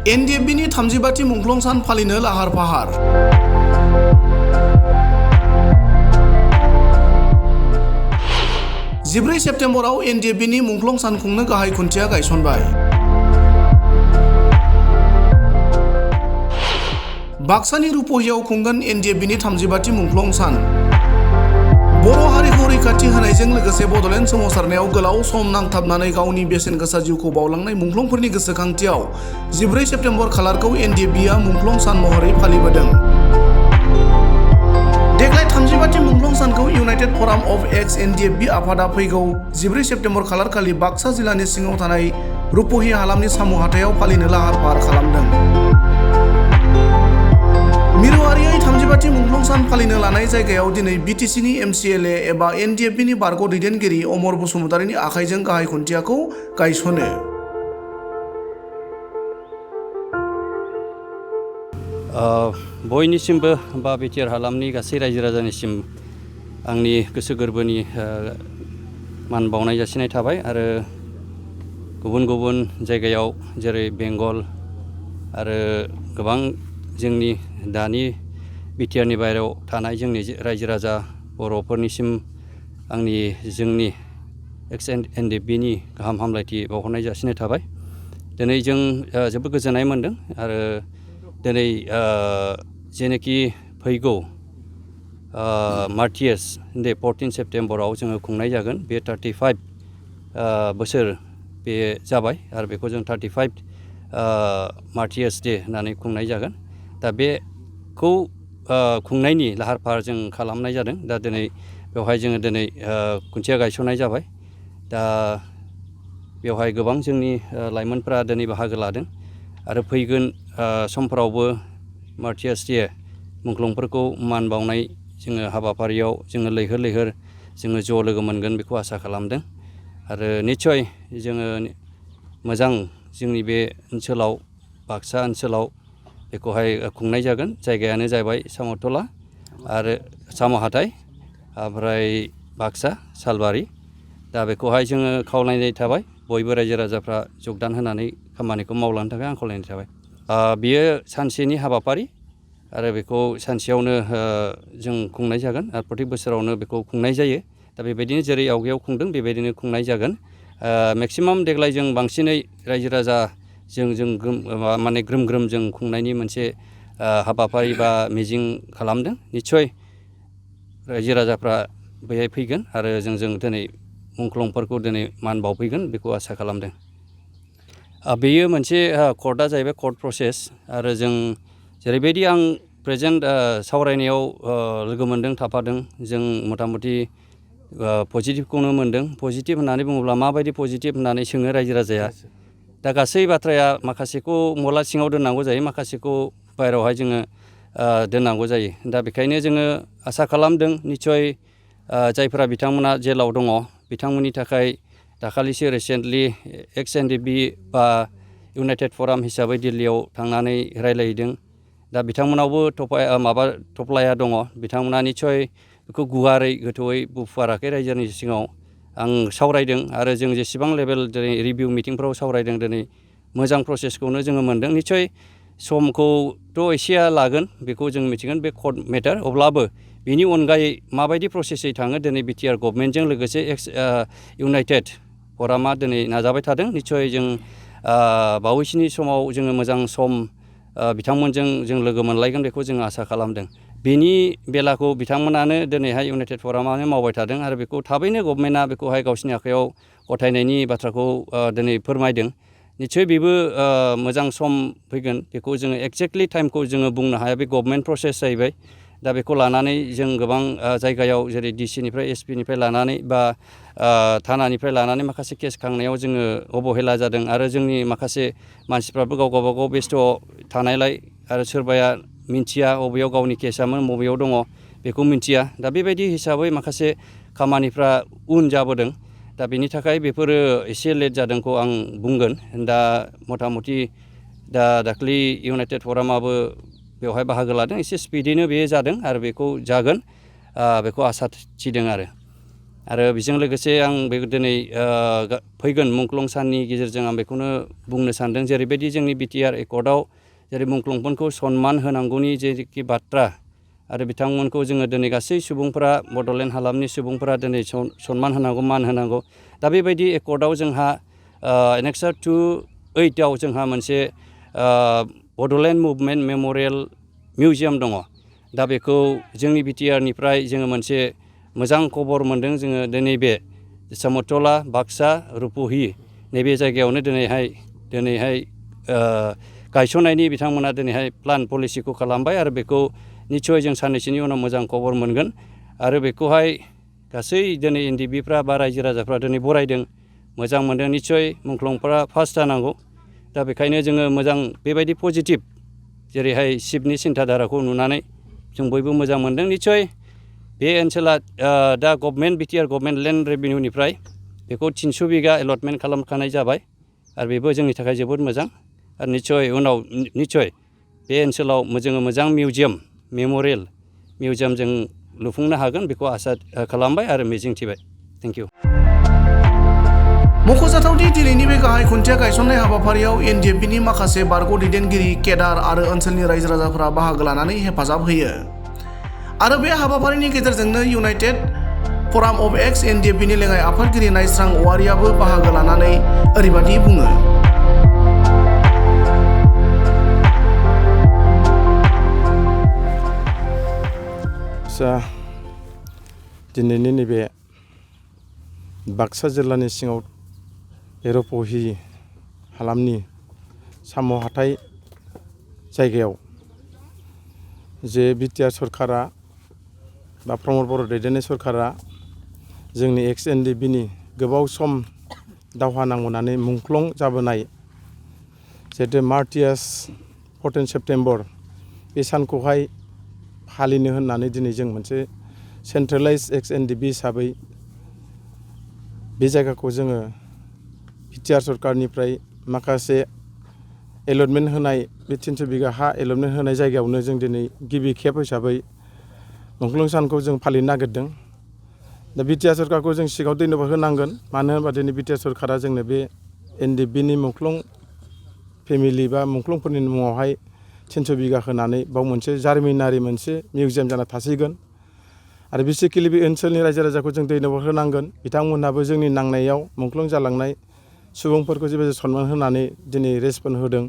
एनडिएफबिनि 35थि मुंख्लं सान फालिनो लाहार फाहार। 14 सेप्तेम्बराव एनडिएफबिनि मुंख्लं सान खुंनो गाहाय खुन्थिया गायसनबाय। बाक्सानि रुपहियाव खुंगोन एनडिएफबिनि 35थि मुंख्लं सान। बर' हारिखौ रैखाथि होनायजों लोगोसे बड'लेण्ड सोमावसारनायाव गोलाव सम नांथाबनानै गावनि बेसेन गोसा जिउखौ बावलांनाय मुंख्लंफोरनि गोसोखांथियाव 14 सेप्तेम्बर खालारखौ एनडिएफबिआ मुंख्लं सान महरै फालिबोदों। देग्लाय 35थि मुंख्लं सानखौ इउनाइटेड फराम अफ एक्स एनडिएफबि आफादा फैगौ 14 सेप्तेम्बर खालारखालि बाक्सा जिल्लानि सिङाव थानाय रुपहि हालामनि सामु हाथायाव फालिनो लाहार फाहार खालामदों। मिरुआरियै 35थि मुंख्लं सान फालिनो लानाय जायगायाव दिनै बिटिसिनि एमसिएलए एबा एनडिएफबिनि बारग' दैदेनगिरि अमर बसुमतारिनि आखाइजों गाहाय खुन्थियाखौ गायसनो। बयनिसिमबो बा बिटिआर हालामनि गासै रायजो राजानिसिम आंनि गोसो गोरबोनि मान बावनाय जासिनाय थाबाय आरो गुबुन गुबुन जायगायाव जेरै बेंगल आरो गोबां जोंनि दानि बिटिआरनि बायरायाव थानाय जोंनि रायजो राजा बर'फोरनिसिम आंनि जोंनि एक्स एनडिएफबिनि गाहाम हामलायथि बावहरनाय जासिनाय थाबाय। दिनै जों जोबोद गोजोननाय मोनदों आरो दिनै जेनोखि फैगौ मार्टियास डे 14 सेप्तेम्बराव जोङो खुंनाय जागोन। बे 35 बोसोर बे जाबाय आरो बेखौ जों 35 मार्टियास डे होननानै खुंनाय जागोन। दा बेखौ खुंनायनि लाहार फाहार जों खालामनाय जादों। दा दिनै बेवहाय जोङो दिनै खुन्थिया गायसननाय जाबाय। दा बेवहाय गोबां जोंनि लाइमोनफ्रा दिनै बाहागो लादों आरो फैगोन समफोरावबो मार्टियास डे मुंख्लंफोरखौ मान बावनाय जोङो हाबाफारियाव जोङो लैहोर लैहोर जोङो ज' लोगो मोनगोन बेखौ आसा खालामदों आरो निस्सय जोङो मोजां जोंनि बे ओनसोलाव बाक्सा ओनसोलाव बेखौहाय खुंनाय जागोन। जायगायानो जाबाय साम'तला आरो साम' हाथाय ओमफ्राय बाक्सा सालबारि। दा बेखौहाय जोङो खावलायनाय थाबाय बयबो रायजो राजाफ्रा जगदान होनानै खामानिखौ मावलांनो थाखाय आं खावलायनाय थाबाय। बियो सानसेनि हाबाफारि आरो बेखौ सानसेयावनो जों खुंनाय जागोन आरो प्रत्येक बोसोरावनो बेखौ खुंनाय जायो। दा बेबायदिनो जेरै आवगायाव खुंदों बेबायदिनो खुंनाय जागोन। मेक्सिमाम देग्लाय जों बांसिनै रायजो राजा जों माने ग्रोम ग्रोम जों खुंनायनि मोनसे हाबाफारि बा मिजिं खालामदों। निस्सय रायजो राजाफ्रा बेहाय फैगोन आरो जों दिनै मुंख्लंफोरखौ दिनै मान बावफैगोन बेखौ आसा खालामदों। बेयो मोनसे कर्टआ जाहैबाय कर्ट प्रसेस आरो जों जेरैबायदि आं प्रेजेन्ट सावरायनायाव लोगो मोनदों थाफादों जों मथा मथि पजिटिभखौनो मोनदों। पजिटिभ होननानै बुङोब्ला माबायदि पजिटिभ होननानै सोङो रायजो राजाया। दा गासै बाथ्राया माखासेखौ मला सिङाव दोननांगौ जायो, माखासेखौ बायहेरायावहाय जोङो दोननांगौ जायो। दा बेखायनो जोङो आसा खालामदों निस्सय जायफोरा बिथांमोना जेलाव दङ बिथांमोननि थाखाय दाखालिसो रिसेन्टलि एक्स एनडिएफबि बा इउनाइटेड फराम हिसाबै दिल्लीयाव थांनानै रायलायहैदों। दा बिथांमोनावबो थफ्लाया दङ। बिथांमोना निस्सय बेखौ गुवारै गोथौयै बुंफुराखै रायजोनि सिगाङाव। आं सावरायदों आरो जों जेसेबां लेभेल दिनै रिभिउ मिटिंफ्राव सावरायदों दिनै मोजां प्रसेसखौनो जोङो मोनदों। निस्सय समखौथ' एसेया लागोन बेखौ जों मिथिगोन बे कर्ट मेटार। अब्लाबो बेनि अनगायै माबायदि प्रसेसै थाङो दिनै बिटिआर गभर्नमेन्टजों लोगोसे एक्स इउनाइटेड फरामा दिनै नाजाबाय थादों। निस्सय जों बावैसोनि समाव जोङो मोजां सम बिथांमोनजों जों लोगो मोनलायगोन बेखौ जों आसा खालामदों। बेनि बेलाखौ बिथांमोनानो दिनैहाय इउनाइटेड फरामानो मावबाय थादों आरो बेखौ थाबैनो गभर्नमेन्टआ बेखौहाय गावसिनि आखायाव गथायनायनि बाथ्राखौ दिनै फोरमायदों। निस्सय बेबो मोजां सम फैगोन बेखौ जोङो एक्जेक्टलि टाइमखौ जोङो बुंनो हाया, बे गभर्नमेन्ट प्रसेस जाहैबाय। दा बेखौ लानानै जों गोबां जायगायाव जेरै डिसिनिफ्राय एसपिनिफ्राय लानानै बा थानानिफ्राय लानानै माखासे केस खांनायाव जोङो अबहेला जादों आरो जोंनि माखासे मानसिफ्राबो गावबागाव बेस्थ' थानायलाय आरो सोरबाया मिन्थिया बबेयाव गावनि केसामोन बबेयाव दङ बेखौ मिन्थिया। दा बेबायदि हिसाबै माखासे खामानिफ्रा उन जाबोदों। दा बेनि थाखाय बेफोरो एसे लेट जादोंखौ आं बुंगोन। दा मथा मथि दाख्लि इउनाइटेड फरामाबो बेवहाय बाहागो लादों। एसे स्पिडैनो बे जादों आरो बेखौ जागोन बेखौ आसा थिदों आरो आरो बेजों लोगोसे आं बे दिनै फैगोन मुंख्लं साननि गेजेरजों आं बेखौनो बुंनो सानदों जेरैबायदि जोंनि बिटिआर एकर्डआव जेरै मुंख्लंफोरखौ सनमान होनांगौनि जेखि बाथ्रा आरो बिथांमोनखौ जोङो दिनै गासै सुबुंफोरा बड'लेण्ड हालामनि सुबुंफोरा दिनै सनमान होनांगौ मान होनांगौ दा बेबायदि एकर्डआव जोंहा एनेक्सार 2(8) आव जोंहा मोनसे बड'लेण्ड मुभमेन्ट मेम'रियेल मिउजियाम दङ दा बेखौ जोंनि बिटिआरनिफ्राय जोङो मोनसे मोजां खबर मोनदों जोङो दिनै बे साम'तला बाक्सा रुपहि नैबे जायगायावनो दिनैहाय गायसननायनि बिथांमोना दिनैहाय प्लान पलिसिखौ खालामबाय आरो बेखौ निस्सय जों साननैसोनि उनाव मोजां खबर मोनगोन आरो बेखौहाय गासै दिनै एनडिएफबिफ्रा बा रायजो राजाफ्रा दिनै बरायदों मोजां मोनदों निस्सय मुंख्लंफोरा फार्स्ट जानांगौ दा बेखायनो जोङो मोजां बेबायदि पजिटिभ जेरैहाय शिबनि सिन्थाधाराखौ नुनानै जों बयबो मोजां मोनदों निस्सय बे ओनसोला दा बिटिआर गभर्नमेन्ट लेन्ड रेभिनिउनिफ्राय बेखौ 300 बिगा एलटमेन्ट खालामखानाय जाबाय आरो बेबो जोंनि थाखाय जोबोद मोजां आरो निस्सय बे ओनसोलाव जोङो मोजां मिउजियाम मेम'रियेल मिउजियाम जों लुफुंनो हागोन बेखौ आसा खालामबाय आरो मिजिंथिबाय थेंक इउ मख'जाथावदि दिनैनि बे गाहाय खुन्थिया गायसननाय हाबाफारियाव एनडिएफबिनि माखासे बारग' दैदेनगिरि केडार आरो ओनसोलनि रायजो राजाफोरा बाहागो लानानै हेफाजाब होयो आरो बे हाबाफारिनि गेजेरजोंनो इउनाइटेड फराम अफ एक्स एनडिएफबिनि लेङाइ आफादगिरि नायस्रां औवारियाबो बाहागो लानानै ओरैबादि बुङो। दिनैनि नैबे बाक्सा जिल्लानि सिङाव रुपहि हालामनि साम' हाथाइ जायगायाव जे बिटिआर सरकारा बा प्रमद बर' दैदेननाय सरकारा जोंनि एक्स एनडिएफबिनि गोबाव सम दावहा नांबोनानै मुंख्लं जाबोनाय जिहेतु मार्टियास 14 सेप्तेम्बर बे सानखौहाय फालिनो होननानै दिनै जों मोनसे सेन्ट्रेलाइज एक्स एनडिएफबि हिसाबै बे जायगाखौ जोङो बिटिआर सरकारनिफ्राय माखासे एलटमेन्ट होनाय बे 300 बिगा हा एलटमेन्ट होनाय जायगायावनो जों दिनै गिबि खेब हिसाबै मुंख्लं सानखौ जों फालिनो नागिरदों। दा बिटिआर सरकारखौ जों सिगाङाव धन्यबाद होनांगोन मानो होनबा दिनै बिटिआर सरकारा जोंनो बे एनडिएफबिनि मुंख्लं फेमिलि बा मुंख्लंफोरनि मुङावहाय 300 बिगा होनानै बाव मोनसे जारिमिनारि मोनसे मिउजियाम जाना थासिगोन आरो बेसिकेलि बे ओनसोलनि रायजो राजाखौ जों धन्यबाद होनांगोन बिथांमोनहाबो जोंनि नांनायाव मुंख्लं जालांनाय सुबुंफोरखौ जेबो सनमान होनानै दिनै रेसपन्ड होदों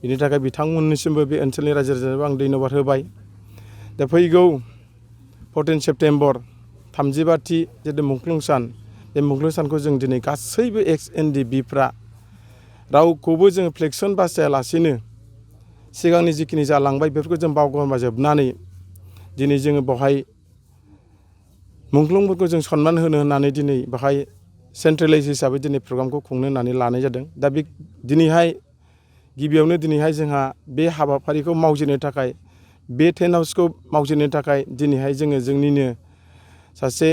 बिनि थाखाय बिथांमोननिसिमबो बे ओनसोलनि रायजो राजानोबो आं धन्यबाद होबाय। दा फैगौ 14 सेप्तेम्बर 35थि जितु मुंख्लं सान बे मुंख्लं सानखौ जों दिनै गासैबो एक्स एनडिएफबिफ्रा रावखौबो जोङो फ्लेक्सन बासायालासिनो सिगांनि जिखिनि जालांबाय बेफोरखौ जों बावगारजोबनानै दिनै जोङो बेवहाय मुंख्लंफोरखौ जों सनमान होनो होननानै दिनै बेवहाय सेन्ट्रेलाइज हिसाबै दिनै प्रग्रामखौ खुंनो होननानै लानाय जादों। दा बे गिबियावनो दिनैहाय जोंहा बे हाबाफारिखौ मावजेननो थाखाय बे टेन्ट हाउसखौ मावजेननो थाखाय दिनैहाय जोङो जोंनिनो सासे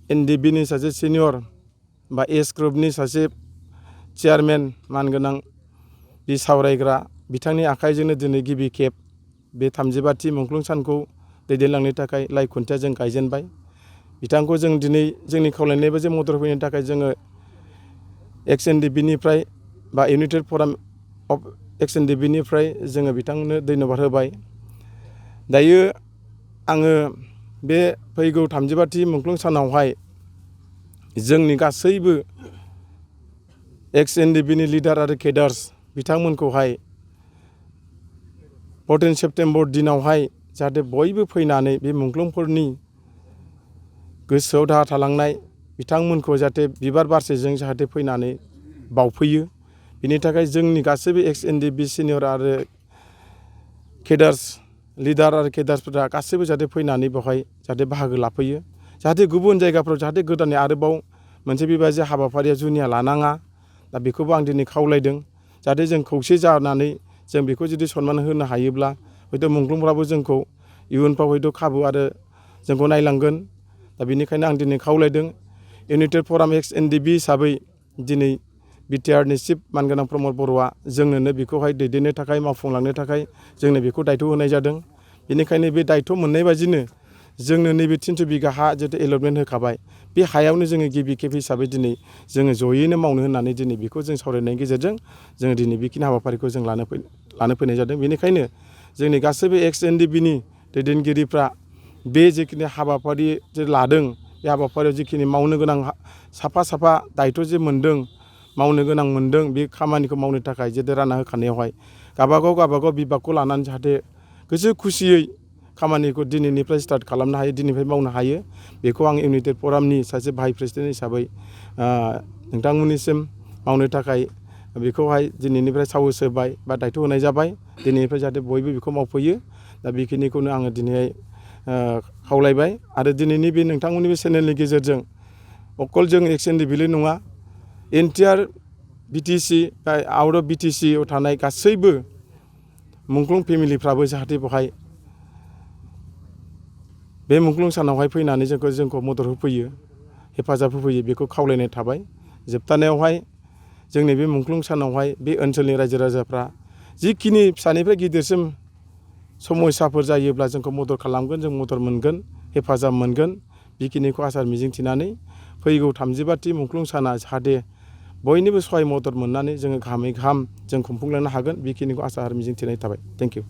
एनडिएफबिनि सासे सिनियर बा एज ग्रुपनि सासे चेयारमेन मानगोनां बि सावरायग्रा बिथांनि आखाइजोंनो दिनै गिबि खेब बे 35थि मुंख्लं सानखौ दैदेनलांनो थाखाय लाइ खुन्थिया जों गायजेनबाय। बिथांखौ जों दिनै जोंनि खावलायनायबो जे मदद होफैनो थाखाय जोङो एक्स एनडिएफबिनिफ्राय बा इउनाइटेड फराम अफ एक्स एनडिएफबिनिफ्राय जोङो बिथांनो धन्यबाद होबाय। दायो आङो बे फैगौ 35थि मुंख्लं सानावहाय जोंनि गासैबो एक्स एनडिएफबिनि लिडार आरो केडार्स बिथांमोनखौहाय 14 सेप्तेम्बर दिनावहाय जाहाथे बयबो फैनानै बे मुंख्लंफोरनि गोसोआव दाहा थालांनाय बिथांमोनखौ जाहाथे बिबार बारसेजों जाहाथे फैनानै बावफैयो बिनि थाखाय जोंनि गासैबो एक्स एनडिएफबि सिनियर आरो केडार्स लिडार आरो केडार्सफोरा गासैबो जाहाथे फैनानै बेवहाय जाहाथे बाहागो लाफैयो जाहाथे गुबुन जायगाफ्राव जाहाथे गोदानै आरोबाव मोनसे बेबायदि हाबाफारिया जुनिया लानाङा। दा बेखौबो आं दिनै खावलायदों जाहाथे जों खौसे जानानै जों बेखौ जुदि सनमान होनो हायोब्ला हयथ' मुंख्लंफ्राबो जोंखौ इयुनफ्राव हयथ' खाबु आरो जोंखौ नायलांगोन। दा बेनिखायनो आं दिनै खावलायदों इउनाइटेड फराम एक्स एनडिएफबि हिसाबै दिनै बिटिआरनि चिफ मानगोनां प्रमद बर'आ जोंनोनो बेखौहाय दैदेननो थाखाय मावफुंलांनो थाखाय जोंनो बेखौ दायथ' होनाय जादों। बेनिखायनो बे दायथ' मोननाय बायदिनो जोंनो नैबे 300 बिगा हा जितु एलटमेन्ट होखाबाय बे हायावनो जोङो गिबि खेब हिसाबै दिनै जोङो जयैनो मावनो होननानै दिनै बेखौ जों सावरायनायनि गेजेरजों जोङो दिनै बेखिनि हाबाफारिखौ जों लानो फैनाय जादों। बेनिखायनो जोंनि गासैबो NDFBनि दैदेनगिरिफ्रा बे जिखिनि हाबाफारि जे लादों बे हाबाफारियाव जिखिनि मावनो गोनां साफा दायित्व जे मोनदों मावनो गोनां मोनदों बे खामानिखौ मावनो थाखाय जेथे रानना होखानायावहाय गावबागाव बिभागखौ लानानै जाहाथे गोसो खुसियै खामानिखौ दिनैनिफ्राय स्टार्ट खालामनो हायो, दिनैनिफ्राय मावनो हायो, बेखौ आं इउनाइटेड फरामनि सासे भाइस प्रेसिडेन्ट हिसाबै नोंथांमोननिसिम मावनो थाखाय बेखौहाय दिनैनिफ्राय साहस होबाय बा दायित्व होनाय जाबाय। दिनैनिफ्राय जाहाथे बयबो बेखौ मावफैयो। दा बेखिनिखौनो आङो दिनैहाय खावलायबाय। आरो दिनैनि बे नोंथांमोननि बे चेनेलनि गेजेरजों अकल जों NDFBल' नङा, एन्टियार BTC बा आउट अफ BTC आव थानाय गासैबो मुंख्लं फेमिलिफ्राबो जाहाथे बेवहाय बे मुंख्लं सानावहाय फैनानै जोंखौ मदद होफैयो, हेफाजाब होफैयो, बेखौ खावलायनाय थाबाय। जोबथानायावहाय जोंनि बे मुंख्लं सानावहाय बे ओनसोलनि रायजो राजाफ्रा जिखिनि फिसानिफ्राय गिदिरसिम समस्याफोर जायोब्ला जोंखौ मदद खालामगोन, जों मदद मोनगोन, हेफाजाब मोनगोन, बेखिनिखौ आसा मिजिंथिनानै फैगौ 35थि मुंख्लं साना जाहाथे बयनिबो सहाय मदद मोननानै जोङो गाहामै गाहाम जों खुंफुंलांनो हागोन, बेखिनिखौ आसा आरो मिजिंथिनाय थाबाय। Thank you.